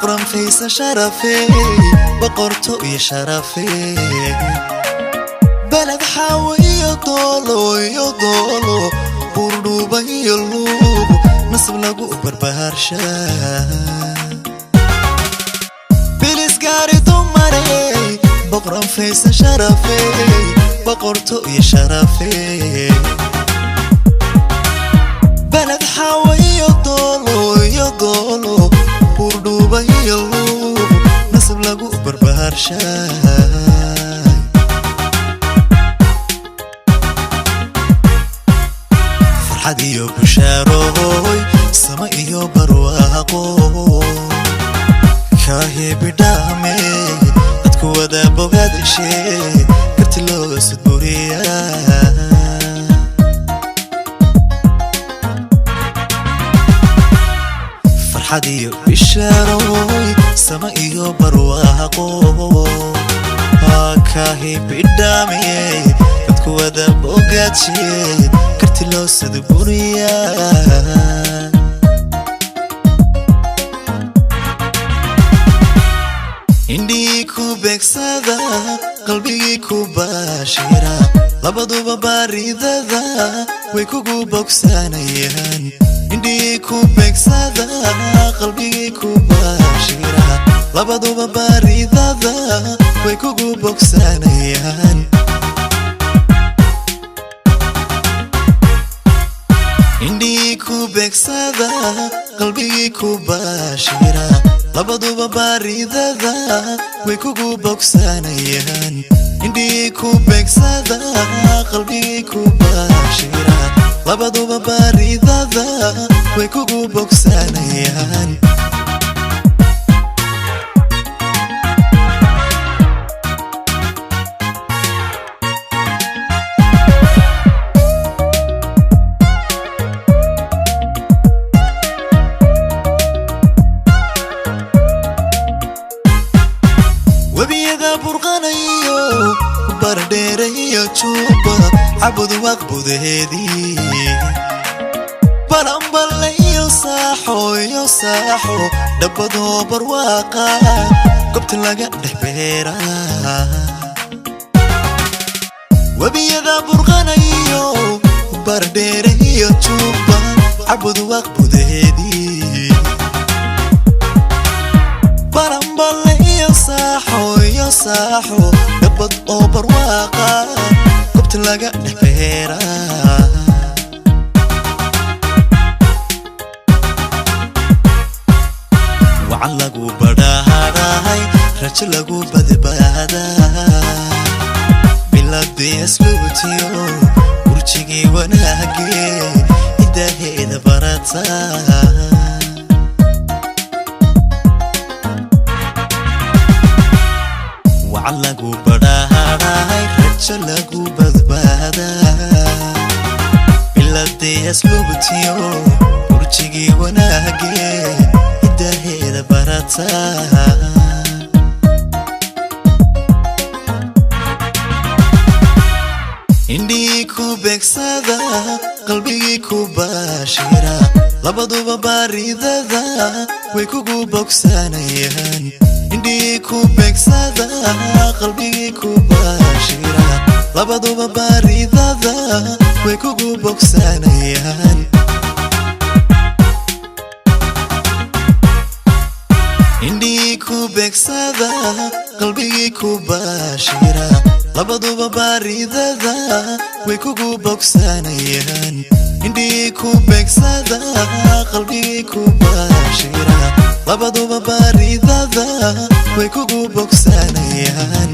Boqran faysa sharafey, boqorto iyo sharafey. Beled Xaawo iyo Doolo iyo Doolo, Buurdhuuba iyo Luuq, nasab lagu barbaarshaa. Bilis gaari dumarey, boqran faysa sharafey, boqorto iyo sharafey. Beled Xaawo iyo Doolo iyo Doolo, Buurdhuuba iyo Luuq, nasab lagu barbaarshaa. Farxad iyo bushaarooy, sama iyo barwaaqo, kaahibidhaame dadku wada bogaadashe, karti looga sudburiya. Farxad iyo bishaarooy, sama iyo barwaaqo, kaahibidhaame dadku wada bogaadashe, karti loo sudburiya. Indhihii ku beegsada, qalbigii ku baashira, labaduba baaridada way kugu bogsanayaan. Indhihii ku beegsada, qalbigii ku baashira, labaduba baaridada way kugu bogsanayaan. Indhihii ku beegsada, qalbigii ku baashira, labaduba baaridada way kugu bogsanayaan. Indhihii ku beegsada, qalbigii ku baashira, labaduba baaridada way kugu bogsanayaan. Webiyada burqanayo, Bardheere iyo Juba, Cabud waqbudeedii, Balanballe iyo Saaxo iyo Saaxo, dhabbadoo barwaaqa, gobta laga dhex beera. Webiyada burqanayo, Bardheere iyo Juba, Cabud waqbudeedii, Balanballe iyo Saaxo iyo Saaxo, dhabbad oo barwaaqa, gobta laga dhex beera. Wacan lagu badhaadhahay, rajo lagu badbaadaa, biladii asluubtiyo burjigii wanaagee, hidaheeda barata. Wacan lagu badhaadhahay, rajo lagu badbaadaa, biladii asluubtiyo burjigii wanaagee, hidaheeda barata. Indhihii ku beegsada, qalbigii ku baashira, labaduba baaridada way kugu bogsanayaan. Indhihii ku beegsada, qalbigii ku baashira, labaduba baaridada way kugu bogsanayaan. Indhihii ku beegsada, qalbigii ku baashira, labaduba baaridada way kugu bogsanayaan. Indhihii ku beegsada, qalbigii ku baashira, labaduba baaridada way kugu bogsanayaan.